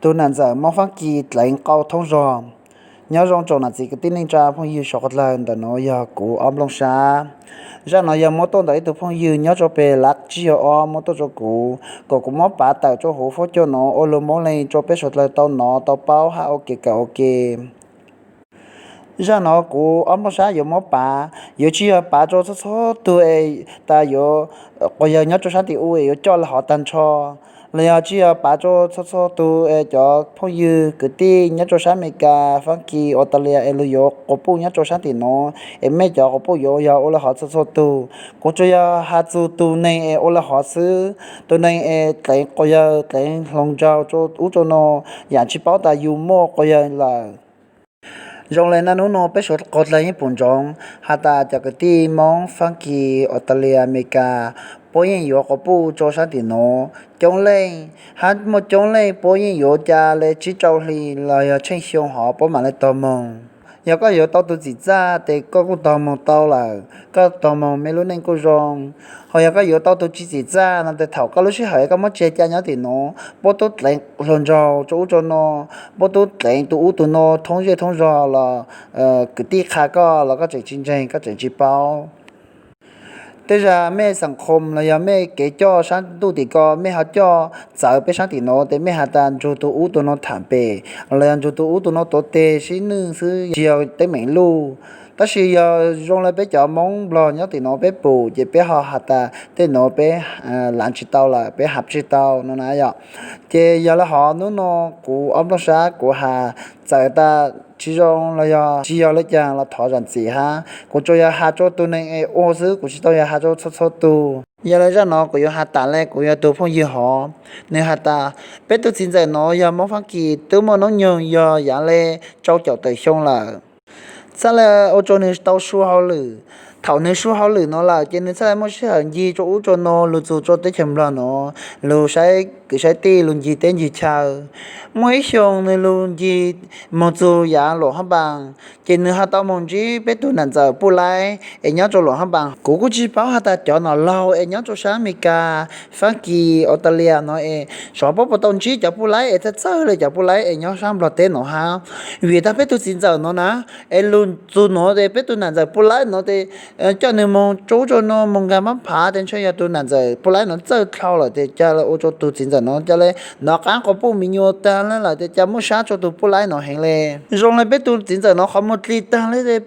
Tus nam ntxawm Hmoob Fab Kis dleev qau thoob zog. Nyob zoo tsoom nam txiv kwv tij neej tsa phooj ywg sawv daws, ntawm nuav yog kuv Ob Nplooj Sab. Zaj no yog muab tuaj ntawm ib tug phooj ywg nyob rau peg Lav Tsib Yog Ob muab tuaj rau kuv, kom kuv muab pav tawm rau huv fuab cua nuav ua lug mob leej rau peb sawv daws tau nov tau paub hab ua kev kawm ua ke. Zaj no kuv Ob Nplooj Sab yuav muab pav, yuav tsis yog pav rau txhua txhua tug es tas yuav quas yawg nyob rau sab tim u es yuav coj lawv hov tag nrho, los yog tsis yog pav rau txhua txhua tug es cov phooj ywg kwv tij nyob rau sab Amelikas, Fab Kis, Australia es luag yuav quas puj nyob rau sab tim nuav, es mej cov quas puj yuav yog ua lawv hov txhua txhua tug. Kuv tsuas yog has txug tus neeg es ua lawv hov xwb, tus neeg es dleev quas yawg dleev hluas nraug rau ub rau no, yam tsis paub tas yus muaj quas yawg lawm. Zoo le naj nub no peb sawv daws yeej pum ntsoov has tas cov kwv tij Hmoob Fab Kis, Australia, Amelikas, puab yeej yuav quas puj rau sab tim nuav coob leej, hab muaj coob leej puab yeej yuav ca le tsib rau hli los yog tsheej xyoo hov puab mam le tog moog. Yog koj yuav tau tus txim txaj tes koj kuj tog moog tau lawm, koj tog moog mej lub neej kuj zoo. Ho yog koj yuav tau tus tsis txim txaj no tes thaum koj lub sij hawm koj muab tsa ca nyob tim nuav, puab tub dleev hluas nraug rau ub rau no, puab tub dleev tus ub tus no thoob zej thoob zog los kwv tij qha koj los koj tseem tsis ntseeg, koj tseem tsis paub. Tej zag mej xam khoom los yog mej kev coj sab ntuj tim ko mej ho coj txawv peb sab tim nuav tes mej has tas nrug tus ub tus no tham pem, los yog nrug tus ub tus no tuav teg sib nwj xwb, tsis yog teeb meem luj. Tab sis yog zoo le peb cov Moob Nplog nyob tim nuav peb pum ces peb ho has tas tej nuav peb lav tsis tau lawm, peb has tsis tau no na yom. Ces yog le hov nub no kuv Ob Nplooj Sab kuv has txawm tas tsis zoo los yog tsis yog le caag los thov zam txim hab, kuv tsuas yog has rua tus neeg es ua xwb, kuv tsis tau yog has rua txhua txhua tug. Yog le zaj no kuv yuav has tas le kuv yog tug phooj ywg hov, nwg has tas peb tug txiv ntxawm nuav yog Moob Fab Kis twb muaj noob nyoog yog yaav le rau caum tawm xyoo lawm. Txhaj le ua rua nwg tau sua hauj lwm. Thaum nwg sua hauj lwm no lawm ces nwg txhaj le muaj sij hawm ncig rua ub rua no, lug txug rua teb chaws Nplog nuav, lug saib kwv saib tij, lug ncig teb ncig chaw. Muaj ib xyoo nwg lug ncig moog txug yaav Luam Hab Npaas, ces nwg ho tau moog ntsib peb tug nam ntxawm Puj Laib es nyob rua Luam Hab Npaas. Kuv kuj tsis paub has tas cov nom laug es nyob rua sab Amelikas, Fab Kis, Australia no es xyov puab puas tau ntsib cov Puj Laib es txhaj txawj le cov Puj Laib es nyob sab Nplog teb no hab. Vim tas peb tug txiv ntxawm no na, es lug txug nuav tes peb tug nam ntxawm Puj Laib no tes coj nwg moog rua ub rua no moog nkaag mab phav tes ntshe yog tug nam ntxawm Puj Laib no txawj dlhau lawm tes ca le ua rua tug txiv ntxawm no ca le nov qaab quas puj mi nyuas taag le lawm tes ca muaj sab rua tug Puj Laib no heev le. Zoo le peb tug txiv ntxawm no qhov muag dlig taag le,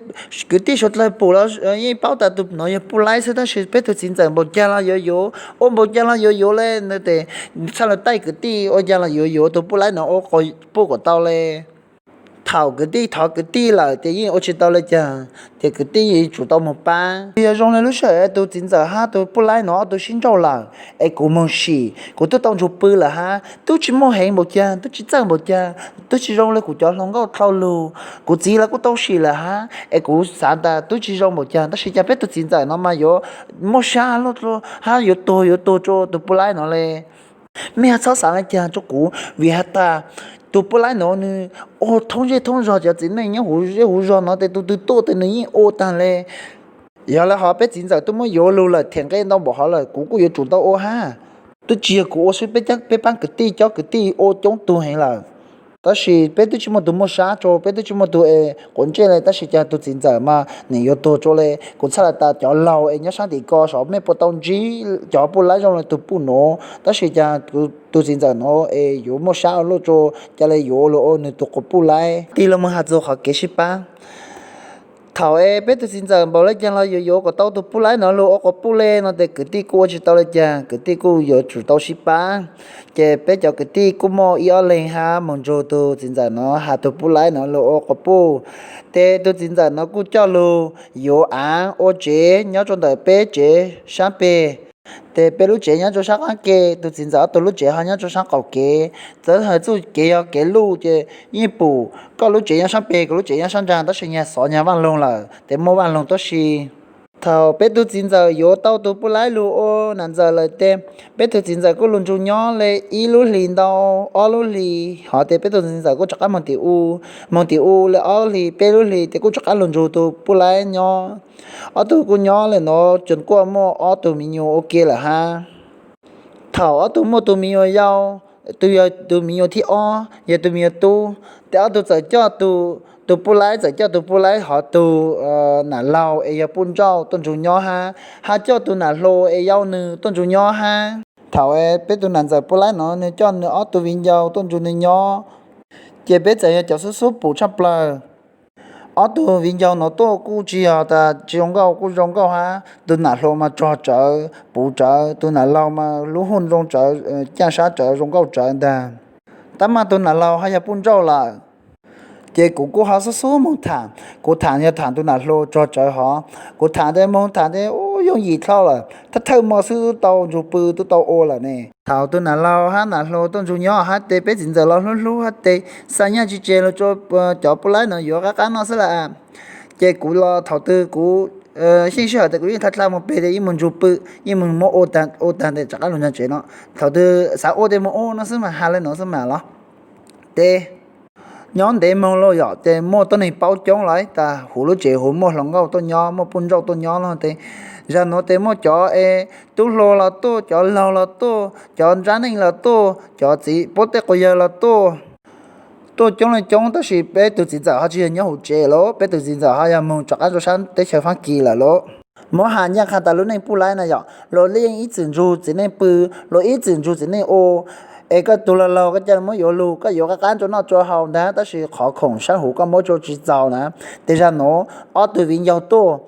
kwv tij suav dlawg pum los yeej paub tas tug no yog Puj Laib xwb, tab sis peb tug txiv ntxawm npaum caag los yuav yuav, ua npaum caag los yuav yuav le tes txhaj le taij kwv tij ua caag los yuav yuav tug Puj Laib no ua quas puj kom tau le. Thaum kwv tij thov kwv tij lawm ces yeej ua tsis tau le caag, ces kwv tij yeej tsum tau moog pab. Yog zoo le lub sij hawm tug txiv ntxawm hab tug Puj Laib no ob tug sib nrauj lawm, es kuv moog sim kuv tub tau nrug pw lawm hab, tub tsis muaj heev npaum caag, tub tsis txawj npaum caag, tub tsis zoo le kuv cov hluas nkauj dlhau lug. Kuv txiv lawv kuj tau sim lawm hab, es kuv xaav tas tub tsis zoo npaum caag, tab sis ca peb tug txiv ntxawm no mas yuav muaj sab luaj hab yuav tuag yuav tuag rua tug Puj Laib no le. Mej txhob xaav le caag rua kuv, vim has tas tug Puj Laib no nwg ua thoob zej thoob zog cov txiv neej nyob huv zej huv zog no tes tug twg tuaj tes nwg yeej ua taag le. Yog le hov peb txiv ntxawm tub muab yuav lug lawm, them nqe ntau npaum hov lawm, kuv kuj yuav tsum tau ua hab. Tub tsis yog kuv ua xwb, peb paab kwv tij cob kwv tij ua coob tug heev lawm. Tab sis peb tub tsis muaj tug muaj sab rua, peb tub tsis muaj tug es quav ntsej le, tab sis ca tug txiv ntxawm mas nwg yuav tuag rua le. Kuv txhaj le tas cov laug es nyob saab tim ko saib mej puas tau ntsib cov Puj Laib zoo le tug puj nuav, tab sis ca tug txiv ntxawm nuav es yuav muaj sab ua luaj rua, ca le yuav ua lug ua nwg tug quas puj Laib. Tig lug moog has txug qhov kev sib pab. Thaum es peb tug txiv ntxawm npaum le caag los yuav yuav kom tau tug Puj Laib no lug ua quas puj le no tes kwv tij kuj ua tsis tau le caag, kwv tij kuj yuav tsum tau sib pab. Ces peb cov kwv tij kuj muaj ib ob leeg hab moog nrug tug txiv ntxawm no has tug Puj Laib no lug ua quas puj. Tes tug txiv ntxawm no kuj coj lug yuav aav ua tsev nyob rua ntawm peb tsev saab peg. Tes peb lub tsev nyob rua saab qaab ke, tug txiv ntxawm ob tug lub tsev ho nyob rua saab qaum kev. Txawv hawm txuj kev yog kev luj ces yeej pum koj lub tsev nyob saab peg, kuv lub tsev nyob saab nraag, tab sis nyag xov nyag vaaj loog lawm tes muaj vaaj loog tuab si. Thaum peb tug txiv ntxawm yuav tau tug Puj Laib lug ua nam ntxawm lawm tes peb tug txiv ntxawm kuj lug nrug nyob le ib lub hlis ntau ob lub hlis hov tes peb tug txiv ntxawm kuj rov qab moog tim u. Moog tim u le ob hlis peb lub hlis tes kuj rov qab lug nrug tug Puj Laib nyob. Ob tug kuj nyob le nuav tsuas kuj muaj ob tug mi nyuas ua ke lawm hab. Thaum ob tug muaj tug mi nyuas yau, tus yog tus me nyuam thib ob yog tus me nyuam tub. Ces ob tug txawm coj tus, tus puj laib txawm coj tus puj laib hov tus nam laug es yog puj nrauj tuaj nrug nyob hab, hab coj tus nam hluas es yau nws tuaj nrug nyob hab. Thaum peb tus nam ntxawm puj laib no nws coj nws ob tug viv ncaus tuaj nrug nws nyob, ces peb txawm yog cov xub xub pum tshaj plawg. Ob tug viv ncaus no tuaj kuj tsis yog tas tsis zoo nkauj, kuj zoo nkauj hab. Tus nam hluas mas rog tsawv puv tsawv, tus nam laug mas lub huj zoo tsawv, caaj sab tsawv, zoo nkauj tsawv ntag. Tab mas tus nam laug hab yog puj nrauj lawm. Ces kuv kuj ho xub xub moog tham, kuv tham yog tham tus nam hluas rog tsawv hov. Kuv tham tes moog tham tes ub yooj yim dlhau lawm, thawj thawj mo xwb tub tau nrug pw tub tau ua lawm ne. Thaum tus nam laug hab nam hluas tuaj nrug nyob hab tes peb txiv ntxawm los hlub hlub hab tes xa nyaj tsis tseg lug rua cov puj laib no yuav qab qab noj xwb lawm. Ces kuv los thaum twg kuv yeej sij hawm tes kuv yeej dlha dlha moog peg tes yeej moog nrug pw, yeej moog muab ua tag tes rov qab lug nraag tsev no. Thaum twg xav ua tes moog ua no xwb mas has le no xwb mas los. Tes nyob ntev moog lawm yom, tes muaj tuab neeg paub coob lawm tas huv lub tsev huv muaj hluas nkauj tuaj nyob, muaj puj nrauj tuaj nyob no tes zag nuav tes muaj cov es tub hluas los tuaj, cov laug los tuaj, cov ntsab neej los tuaj, cov txiv puab tej quas yawg los tuaj, tuaj coob leej coob. Tab sis peb tug txiv ntxawm ho tsis yog nyob huv tsev lawm, peb tug txiv ntxawm ho yog moog rov qab rua sab teb chaws Fab Kis lawm lauj. Muab has ncaaj qha tas lub neej puj laib na yom, luag yeej ib txwm nrug txiv neej pw, luag ib txwm nrug txiv neej ua. Es koj tug laug laug koj ca le muab yuav lug, koj yuav qab qab rua noj rua haus ntag, tab sis qhov khoom sab huv koj muab rua tsis txaus na. Tes zag nuav ob tug viv ncaus tuaj,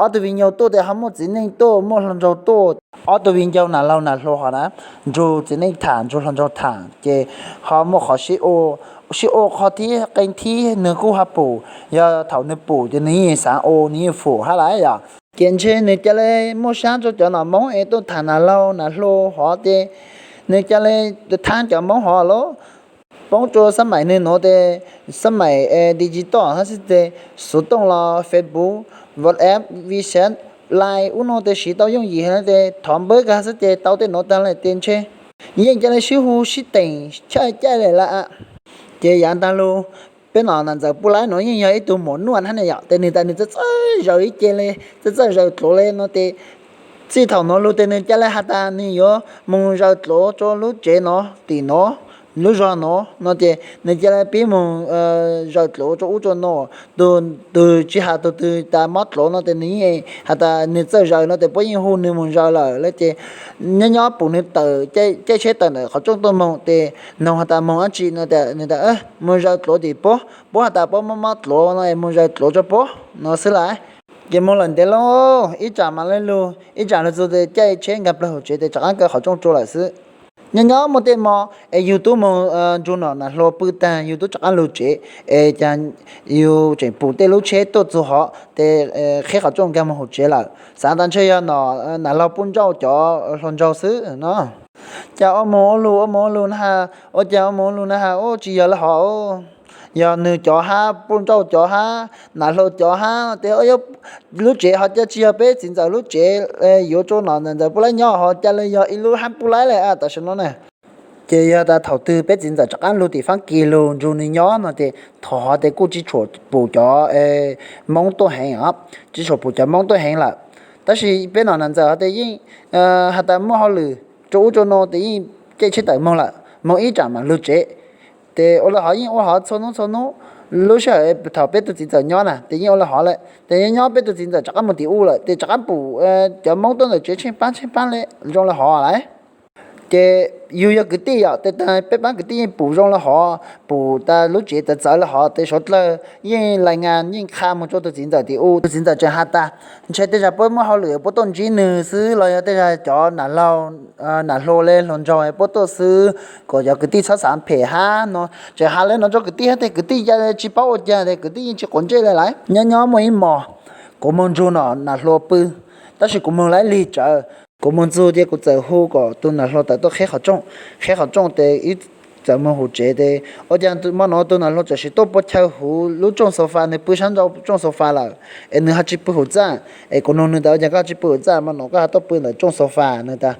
ob tug viv ncaus tuaj tes ho muaj txiv neej tuaj, muaj hluas nraug tuaj. Ob tug viv ncaus nam laug nam hluas hov na, nrug txiv neej tham, nrug hluas nraug tham, ces ho muaj qhov sib ua, sib ua qhov thib qee thib nwg kuj ho pum, yog thaum nwg pum ces nwg yeej xaav ua, nwg yeej fum hab lawm yom. Ces ntshe nwg ca le muaj sab rua cov nom Moob es tuaj tham nam laug nam hluas hov tes nwg ca le thaab cov Moob hov lauj. Poob rua xab maim nwg nuav tes xab maim digital hab xwb tes xuv tooj los Facebook, WhatsApp, WeChat, Line ub no tes siv tau yooj yim hab tes thov npawb kag xwb tes tau tej nuav taag le tes ntshe yeej ca le sib hu sib teem chaj caij le lawm. Ces yav ntaag lug, peb nom nam ntxawm puj laib nuav yeej yog ib tug muam nuaj hab ne yom, tes nwg tas nwg txawj txawj zaws ib ce le, txawj txawj zaws dluav le no tes txij thaum nuav lug tes nwg ca le has tas nwg yuav moog zaws dluav rua lub tsev nuav tim nuav, lub zog nuav no ces nwg ca le pib moog zaws dluav rua ub rua no. Tug twg tsis has tug twg tas mob dluav no tes nwg yeej has tas nwg txawj zaws no tes puab yeej hu nwg moog zaws lawm lauj. Ces nyob nyob pum nwg tawm caij tsheb tawm ntawm qhov rooj tuaj moog tes noog has tas moog dlaab tsi no tas nwg tas moog zaws dluav tim puab, puab has tas puab mob mob dluav no es moog zaws dluav rua puab no xwb lawm. Ces moog lawm ntev lawm, ib tsam mam le lug, ib tsam lug txug tes caij tsheb nkaag plawg huv tsev tes rov qaab kaw qhov rooj rua lawm xwb. Nyob nyob muaj tej mo es yug tub moog nrug nom nam hluas pw taag yug tub rov qaab lug tsev, es cas yug tseem pum tej lub tsheb tuaj txug hov tes qheb qhov rooj nkaag moog huv tsev lawm. Xaav tas ntshe yog nom nam laug puj nrauj cov hluas nraug xwb no. Cas ua moog ua lug ua moog ua lug na has, ua cas ua moog ua lug na has, ub tsis yog le hov, yog nwg cov hab, puj nrauj cov hab, nam hluas cov hab tes lub tsev hov ca tsis yog peb txiv ntxawm lub tsev, yuav rua nom ntxawm puj laib nyob hov ca le yog ib lub hab puj laib le tam sim no na. Ces yog tas thaum twg peb txiv ntxawm rov qaab lug tim Fab Kis lug nrug nwg nyob no ces thaum hov tes kuj tsis tshua pum cov Moob tuaj heev os, tsis tshua pum cov Moob tuaj heev lawm. Tab sis peb nom nam ntxawm hov tes yeej has tas muaj hauj lwm rua ub rua no tes yeej caij tsheb tawm moog lawm, moog ib tsam mam lug tsev. Tes ua le hov yeej ua hov txhua nub txhua nub. Lub sij hawm thaum peb tug txiv ntxawm nyob na tes yeej ua le hov lawm, tes nyob nyob peb tug txiv ntxawm rov qaab moog tim ub lawm tes rov qaab pum cov Moob tuaj ntawm tsev tsheej paab tsheej paab le zoo le hov lawm. Ces yug yog kwv tij yom, tes taag peb paab kwv tij yeej pum zoo le hov, pum tas lub tsev txawv txawv le hov tes suav dlawg yeej lais ngas yeej qha moog rua tug txiv ntxawm tim ub. Tug txiv ntxawm tseem has tas ntshe tej zag puab muaj hauj lwm puab tuaj ntsib nwg xwb los yog tej zag cov nam laug nam hluas le hluas nraug puab tuaj xwb, kom cov kwv tij txhob xav phem hab no. Tseem has le no rua kwv tij hab tes kwv tij ca tsis paub ua caag tes kwv tij yeej tsis quav ntsej le lawm. Nyob nyob muaj ib mos kuv moog nrug nom nam hluas pw, tab sis kuv moog lawm lig tsawv. Kuv moog txug ces kuv txawm hu kom tug nam hluas tawm tuaj qheb qhov rooj. Qheb qhov rooj tes ib txawm moog huv tsev tes ua caag mo nuav tug nam hluas txawm sim tuaj pua chaw huv lub rooj sofa, nwg pw sab nraud rooj sofa lawm es nwg ho tsis pw huv txaj. Es kuv nug nwg tas ua caag koj tsis pw huv txaj, mo nuav koj ho tuaj pw ntawm rooj sofa? Nwg tas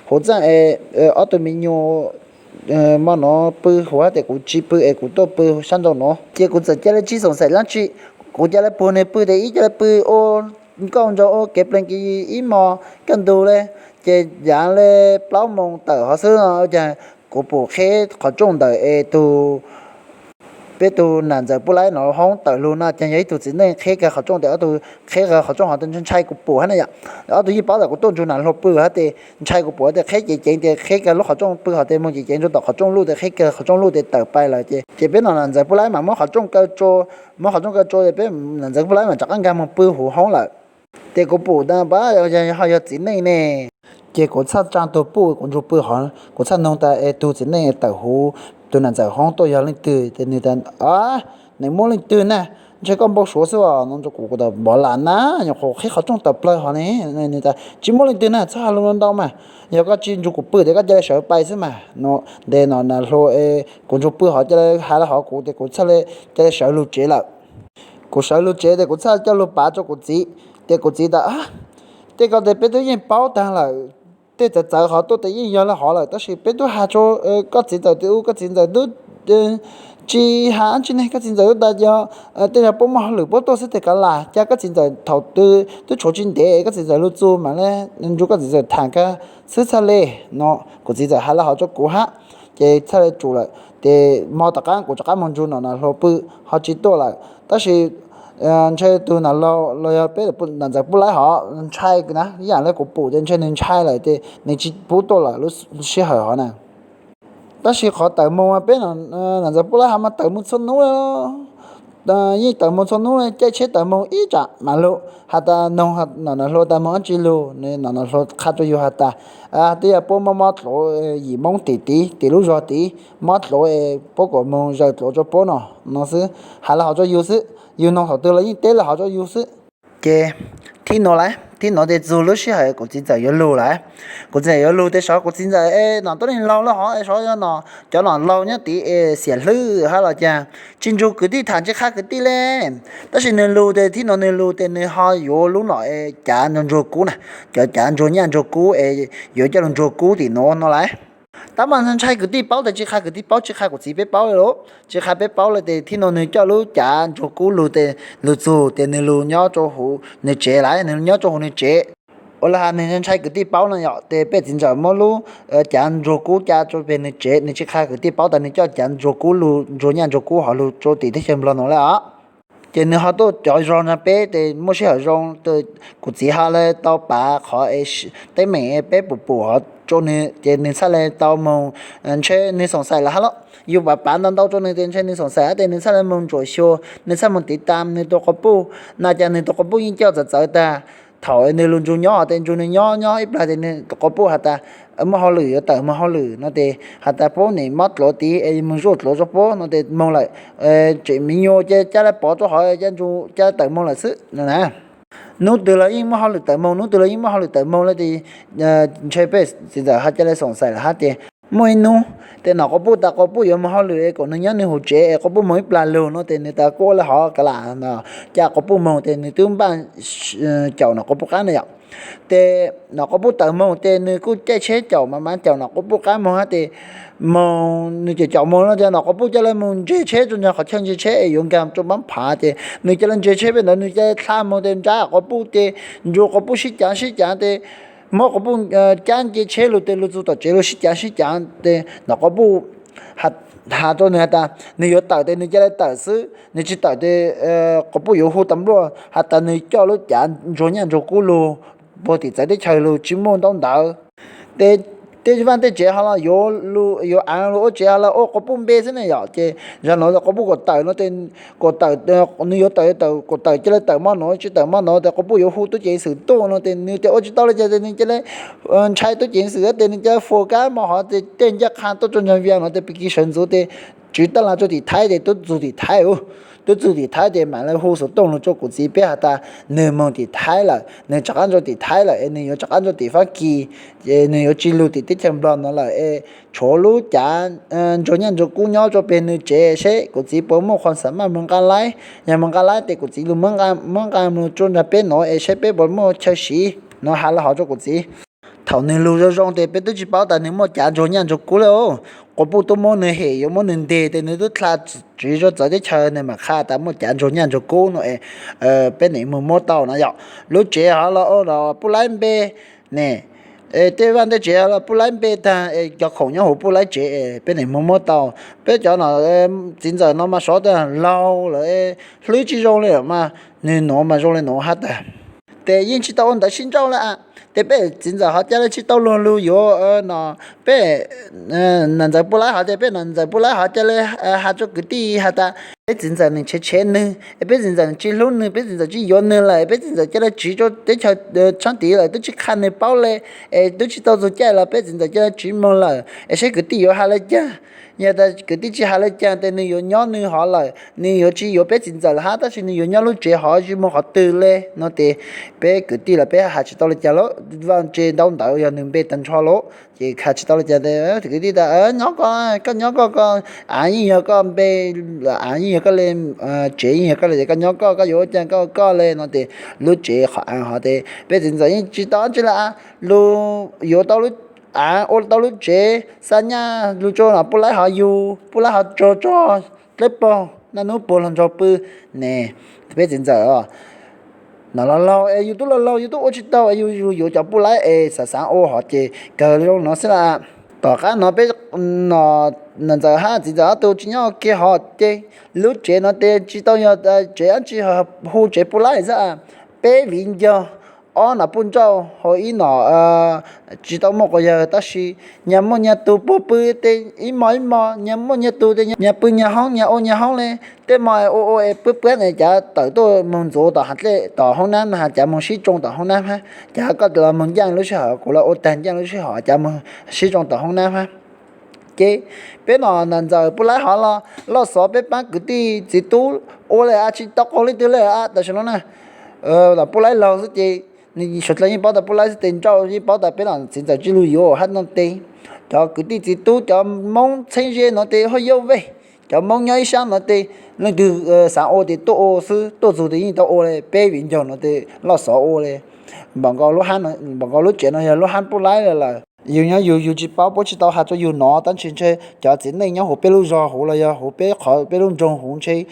huv txaj es ob tug me nyuam mo nuav pw huv tes kuv tsis pw es kuv tuaj pw sab nraud nuav. Ces kuv txawm ca le tsis xoom xaim dlaab tsi, kuv ca le puag nwg pw tes ib ca le pw ua nkauj nraug ua kev plees kev yi ib mos kaj ntug le. Ces yav le plaub moos tawm hov xwb no ua caag kuv pum qheb qhov rooj ntawm es tus peb tug nam ntxawm Pub Laib no hoob tawm lug no ces yog ib tug txiv neej qheb kawg qhov rooj, tes ob tug qheb kawg qhov rooj ho ntshai kuv pum hab na yom. Ob tug yeej paub tas kuv tuaj nrug nam hluas pw hab tes ntshai kuv pum tes qheb ceev ceev tes qheb kawg lub qhov rooj pw ho tes moog ceev ceev rua tom qhov rooj luj tes qheb kawg qhov rooj luj tes tawm pais lawm ces, ces peb no nam ntxawm Pub Laib mas muab qhov rooj kaw rua, muab qhov rooj kaw rua tes peb nam ntxawm Pub Laib mas rov qab nkag moog pw huv hoob lawm. Ces kuv pum tas pab ho yog txiv neej ne. Ces kuv txhaj tsaa tug puj kuv nrug pw hov, kuv txhaj noog tas es tug txiv neej tawm huv tug nam ntxawm hoob tuaj yog leej twg ces nws tas, nws muab leej twg na, ntshe koj npau suav xwb os no rua kuv, kuv tas npov lam na, nyuam qhuav qheb qhov rooj tawm plawg hov ne. Nws tas tsis muaj leej twg na, txhob has lug ntau mas, yog koj tsis nrug kuv pw tes koj ca le sawv pais xwb mas no. Ntes no nam hluas kuv nrug pw hov ca le has le hov kuv tes kuv txhaj le ca le sawv lug tsev lawm. Kuv sawv lug tsev tes kuv txhaj coj lug pav rua kuv txiv, ces kuv txiv tas, tej ko tes peb tub yeej paub taag lawm, tej txawv txawv hov tuaj tes yeej yog le hov lawm tab sis peb tub has rua koj txiv ntxawm tes u, koj txiv ntxawm tub tsis has dlaab tsi ne, koj txiv ntxawm tub tas yog tej zag puab muaj hauj lwm puab tuaj xwb tes kav lam, ca koj txiv ntxawm thaum twg tub tshuav tsis ntev koj txiv ntxawm lug txug mam le nrug koj txiv ntxawm tham kag xwb txhaj le no. Kuv txiv ntxawm has le hov rua kuv hab, ces txhaj le tsum lawm. Ces mo tom qaab kuv rov qab moog nrug nam nam hluas pw, ho tsis tuaj lawm tab sis ntshe tug nam laug los yog peb nam ntxawm Pub Laib hov ntshai na, ib yaam le kuv pum tes ntshe nws ntshai lawm ces nws tsis pub tuaj lawm lub sij hawm hov na. Tab sis qhov tawm moog peb nam ntxawm Pub Laib hov mas tawm moog txhua nub, yeej tawm moog txhua nub, caij tsheb tawm moog ib tsam mam lug has tas noog nam nam hluas tas moog dlaab tsi lug, nam nam hluas qha rua yug has tas twb yog puab mob mob dluav yim Moob tim tid, tim lub zog tid mob dluav es puab kuas moog zaws dluav rua puab no, no xwb, has le hov rua yug xwb, yug noog thaum twg los yeej teb le hov rua yug xwb. Ces thib nuav lawm, thib nuav tes txug lub sij hawm kuv txiv ntxawm yuav lug lawm. Kuv txiv ntxawm yuav lug tes sov kuv txiv ntxawm es nam tub neeg laug le hov es sov yog no, cov nom laug nyob tid es xiam hlwb hab los cas tsis nrug kwv tij tham tsis qha kwv tij le. Tab sis nwg lug tes thib nuav nwg lug tes nwg ho yuav lub nom es cav nrug ntsuag kub na, cov cav ntsuag nyaj ntsuag kub es yuav coj lug ntsuag kub tim nuav no lawm. Tab mas ntshai kwv tij paub tes tsis qha kwv tij paub, tsis qha kuv txiv peb paub le lauj, tsis qha peb paub le tes thib nuav nwg coj lub cav ntsuag kub lug tes lug txug tes nwg lug nyob rua huv nwg tsev lawm, nwg nyob rua huv nwg tsev. Ua le has nwg ntshai kwv tij paub no yom, tes peb txiv ntxawm muab lub cav ntsuag kub ca rua peg nwg tsev, nwg tsis qha kwv tij paub tas nwg coj cav ntsuag kub lug, ntsuag nyaj ntsuag kub hov lug rua tim teb chaws Nplog nuav le os. Ces nwg ho tuaj cov zog nrug peb tes muaj sij hawm zoo, kuv txiv ho le tau pav qhov teeb meem peb pum pum hov rua nwg ces nwg txhaj le tau moog, ntshe nwg xoom xais lawm hab lauj. Yug pav pav ntau ntau rua nwg tes ntshe nwg xoom xais hab tes nwg txhaj le moog ntsuam xyuas, nwg txhaj moog tiv tam nwg tus quas puj. Na cas nwg tus quas puj yeej coj txawv txawv tag. Thaum nwg lug nrug nyob hov tes nrug nwg nyob nyob ib plag tes nwg tus quas puj has tas muaj hauj lwm yuav tawm moog hauj lwm no tes has tas puab nim mob dluav tid es moog zuaj dluav rua puab no tes moog lawm. Tseem me nyuam ces ca le pov rua hov, ca le tawm moog lawm xwb no na. Nub twg los yeej muaj hauj lwm tawm moog, nub twg los yeej muaj hauj lwm tawm moog le tes ntshe peb txiv ntxawm ho ca le xoom xais lawm hab tes muaj ib nub tes nom quas puj tas quas puj yuav moog hauj lwm es kom nwg nyob nwg huv tsev es quas puj moog ib plag lug no tes nwg tas kuj ua le hov kav lam, ca quas puj moog tes nwg twb npaj caum nom quas puj qab na yom. Tes nom quas puj tawm moog tes nwg kuj caij tsheb caum mas mas caum nom quas puj qab moog hab tes moog nwg caum caum moog no ces nom quas puj ca le moog ntseg tsheb rua nraag qhov chaw ntseg tsheb es yuav nkag rua npaab phav ces nwg ca le ntseg tsheb peb ntawd nwg ca le dlha moog tes nrab quas puj ces nrug quas puj sib caav sib caav tes muab quas puj cab nce tsheb lug tes lug txug tom tsev lug sib caav sib caav tes nom quas puj has rua nwg has tas nwg yuav tawm tes nwg ca le tawm xwb, nwg tsis tawm tes quas puj yuav hu tas npluaj has tas nwg coj lub cav ntsuag nyaj ntsuag kub lug puag tim txawv teb chaws lug tsis muaj ntaub ntawv. Tes tej vaaj tej tsev ho los yuav aav lug ua tsev ho los ua quas puj npe xwb ne yom. Ces zag nuav quas puj kuas tawm no tes kuas tawm, nwg yuav tawm tawm kuas tawm ca le tawm mo nuav tsis tawm mo nuav tes quas puj yuav hu tub ceev xwm tuaj no tes nwg tes ua tsis tau le cas tes nwg ca le ntshai tub ceev xwm tes nwg ca le fuas kab mo hov tes tej ncaj qha tuaj rua nraag Vias no tes pig kig sawv ntxuv tes tswv taj laj rua tim Thaib tes tub txug tim Thaib, tub txug tim Thaib tes mam le hu xov tooj lug rua kuv txiv peb has tas nwg moog tim Thaib lawm, nwg rov qab rua tim Thaib lawm es nwg yuav rov qab rua tim Fab Kis, es nwg yuav tsis lug tim teb chaws Nplog no lawm es tshuav lub cav ntsuag nyaj ntsuag kub nyob rua peg nwg tsev seb kuv txiv puas muaj qhua xam maj moog nqaa laib. Yog moog nqaa laib tes kuv txiv lug muab nqaa moog rua nraag peb nuav es seb peb puas muaj chaw siv no has le hov rua kuv txiv. Thaum nwg lug zoo zoo tes peb twb tsis paub tas nwg muaj cav ntsuag nyaj ntsuag kub le. Quas puj tub muab nwg hem yuav muab nwg nteg tes nwg twb dlha tswv rua txawv teb chaws nwg mam qha tas muaj cav ntsuag nyaj ntsuag kub no es peb nim moog muab tau no yom. Lub tsev hov los ua Pub Laib npe ne, Es tej vaj tej tsev los puj laib npe tag es cov khoom nyob hauv puj laib tsev es peb niam muab muab tau. Peb cov no, txiv ntxawm no mas sov tas laug lawm, hlwb tsis zoo li mas, nws nuav mas zoo li nuav hab tas. Ces yeej tsis tau ua ntawv sib nrauj li a. Ces peb txiv ntxawm ho ca le tsis tau luag lug yuav no, peb nam ntxawm puj laib hov ces peb nam ntxawm puj laib hov ca le has rua kwv tij has tas peb txiv ntxawm nws tshev tshev nwg es peb txiv ntxawm nws tsis hlub nwg, peb txiv ntxawm tsis yuav nwg lawm, peb txiv ntxawm ca le tsiv rua teb chaws tshab tid lawm twb tsis qha nwg paub le, es twb tsis tau txug caij los peb txiv ntxawm ca le tsiv moog lawm es seb kwv tij yuav has le caag. Yog tas kwv tij tsis has le caag ces nwg yuav nyob nwg hov lawm, nwg yuav tsis yuav peb txiv ntxawm lawm hab, tab sis nwg yuav nyob lub tsev hov tsis moog qhov twg le no ces peb kwv tij los peb has tsis tau le caag lawm, vaj tse ntaub ntawv yog nwg npe tag nrho lawm ces has tsis tau le caag. Kwv tij tas nyob koj, koj nyob koj, koj av yeej yog koj npe, av yeej yog koj le, tsev yeej yog koj le ces koj nyob koj, koj yuav ua caag koj ua koj le no ces lub tsev qhov av hov ces peb txiv ntxawm yeej tsis tau dab tsi le a, lug yuav tau lub av, ua tau lub tsev xa nyaj lug rua no puj laib hov yug, puj laib hov tsaug tsaug dleb paug naj nub puag hluas nraug pw ne. Peb txiv ntxawm no laug laug es yug tub laug laug yug tub ua tsis tau es yug yuav cov puj laib es xav xav ua hov ces kawg zoo no xwb la. Tom qab no peb nam ntxawm hab txiv ntxawm ob tug tsis nyob ua ke hov ces lub tsev no ces tsis tau yog tsev dab tsi, hu tsev puj laib xwb, peb viv ncaug, ob nom puj nrauj hauv ib nom tsis tau muaj quas yawg tab sis nyag muaj nyag tug puag pw ces ib mo ib mo, nyag muaj nyag tug ces nyag pw nyag hoob nyag ua nyag hoob le. Tej mo ua ua es pw puab ne cav tawm tuaj moog ntxuav tom hav dlej tom hoob nab no, cav moog sib tsoo tom hoob nab hab, cav koj los moog ncaaj lub sij hawm, kuv los ua taag ncaaj lub sij hawm, cav moog sib tsoo tom hoob nab hab. Ces peb nom nam ntxawm puj laib hov los loj xov peb paab kwv tij txiv tub ua le a tsis tau qaug leej twg le a tam sim no na. Puj laib laug xwb ces suav dlawg yeej paub tas puj laib xwb ces nrauj yeej paub tas peb nom txiv ntxawm tsis lug yuav hab no ces cov kwv tij txiv tub cov Moob txheeb ze no ces haj yaj vej, cov Moob nyob ib sab no ces leej twg xav ua ces tuaj ua xwb, tuaj txug ces yeej tau ua le. Peb viv ncaug no ces loj xov ua le. Npaum nkaus lub tsev no yog lub hab puj laib lawm. Yug nyob yug, yug tsis paub, puab tsis tau has rua yug nov, tab sis ntshe cov txiv neej nyob huv peb lub zog huv los yog huv peb qhov peb lub nroog huv ntshe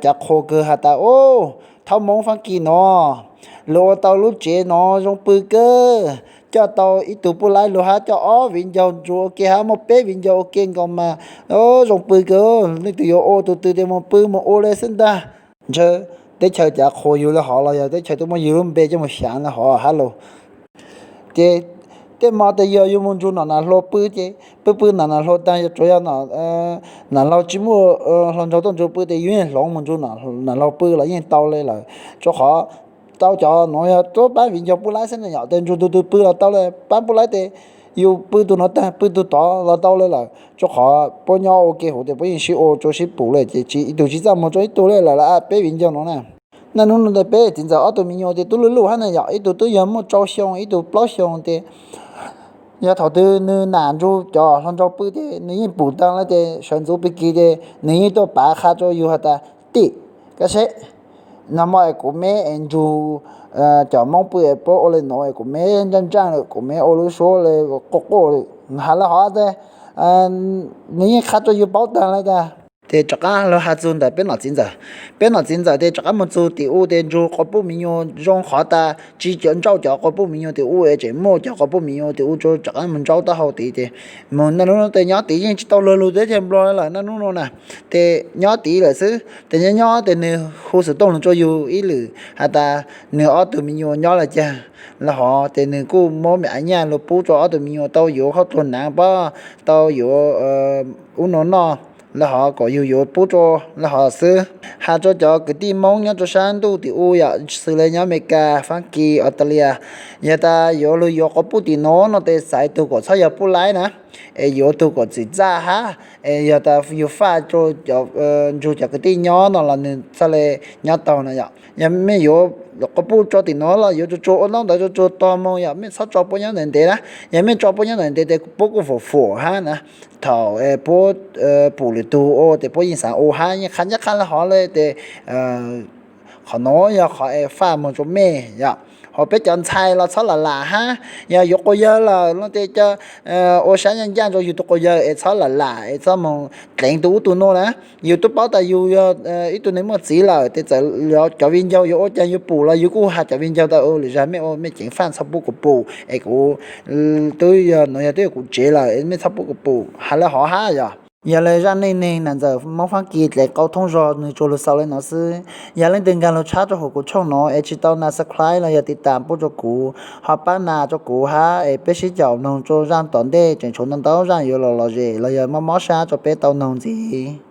cav qhua kawg has tas, Au, thaub Moob Faab Kis no, luag ua tau lub tsev no zoo pw kawg, coj tau ib tug puj laib lug hab coj ob viv ncaug nrug ua ke hab muaj peb viv ncaug ua ke nkaus mas zoo pw kawg, leej twg yuav ua tug twg ces moog pw moog ua le xwb ntag. Ntshe teb chaws cav qhua yug le hov los yog teb chaws twb muab yug lub npe coj moog xyaav le hov hab los. Ces tej mo tes yog yug moog nrug nom nam hluas pw ces pw pw nom nam hluas taag, yog tsuav yog nam laug tsis muaj hluas nraug tuaj nrug pw ces yug yeej hloov moog nrug nam laug pw los yeej tau le lawm. Rua qhov tau cov nuav yog tuab paab viv ncaug puj laib xwb na yom, tes nrug tug twg pw los tau le, paab puj laib tes yug pw tug nuav taag pw tug tod los tau le lawm. Rua qhov puab nyob ua ke huv tes puab yeej sib ua rua sib pum le ces tsis ib tug tsis txaj muag rua ib tug le lawm. Peb viv ncaug nuav na, naj nub nuav tes peb txiv ntxawm ob tug me nyuam tes tub luj luj hab na yom, ib tug twb yog muaj rau xyoo ib tug plaub xyoo tes yog thaum twg nwg nam nrug cov hluas nraug pw ces nwg yeej pum taag le ces sawv ntxuv pig kis ces nwg yeej tuaj pav qha rua yug has tas, Tij, koj saib, nag mo es kuv meb es nrug cov Moob pw es puab ua le nuav es kuv meb ntsaj ntsaj lawm, kuv meb ua lub suab le quaj quaj lawm, has le hov tes nwg yeej qha rua yug paub taag le tas. Ces rov qab lug has txug ntawm peb nom txiv ntxawm. Peb nom txiv ntxawm tes rov qab moog txug tim u tes nrug quas puj mi nyuas zoo qhov tas tsis nrauj cov quas puj mi nyuas tim u es tseem muaj cov quas puj mi nyuas tim u rov qab moog nrauj taub hau tid ces moog naj nub tes nyob tid yeej tsis tau luag lug teb chaws Nplog lawm naj nub nuav na. Ces nyob tid lawm xwb tes nyob nyob tes nwg hu xov tooj lug rua yug ib lwm has tas nwg ob tug mi nyuas nyob le caag le hov tes nwg kuj muab me nyuam nyaj lug pub rua ob tug mi nyuas tau yuav khaub dluag naav pob, tau yuav ub nuav noj le hov kom yug yuav pub rua le hov xwb. Has rua cov kwv tij Moob nyob rua saab ntuj tim u yom, xws le nyob Amelikas, Faab Kis, Australia, yog tas yuav lug yuav quas puj tim nuav no tes xaiv tug kom txhob yog puj laib na, es yuav tug kom txim txaj hab, es yog tas yug faj rua nrug cov kwv tij nyob no los nwg txhaj le nyob taug na yom. Yog mej yuav quas puj tso tim nuav los yuav tsuag tsuag ua ntaub ntawv tsuag tsuag tog moog yom, mej txhob tso puab nyob ntawm ntev na. Yog mej tso puab nyob ntawm ntev tes puab kuj fuam fuam hab na. Thaum puab pum lwm tug ua tes puab yeej xaav ua hab, yeej qha ncaj qha le hov le tes qhov nuav yog qhov es faj moog rua mej yom. Uas peb cov ntxhais los txhob lam lam hab, yog yuav quas yawg lawm no ces ua sab ncaj ncaj rua yug tug quas yawg es txhob lam lam es txhob moog dleev tug ub tug nuav na. Yug tub paub tas yug yog ib tug neeg muaj txiv lawm tes txawm cov viv ncaus yuav ua caag yuav pum los yug kuj has cov viv ncaus tas lwm zag mej ua mej ceev faj txhob pub kuv pum es kuv tub yog nuav yog tub yog kuv tsev lawm mej txhob pub kuv pum has le hov hab yog. Yog le zaj neej neeg nam ntxawm Moob Faab Kis dleev qau thoob zog nwg tsuas lug xaus le nuav xwb. Yog leej twg nkaag lug tshab rua huv kuv tshooj nuav es tsis tau na subscribe los yog tiv tas pub rua kuv, ho pab na rua kuv hab es peb sib caum noog rua zaj tom ntej tseem tshuav ntau ntau zaj yuav los lom zem los yog mob mob sab rua peb tau noog ntxiv.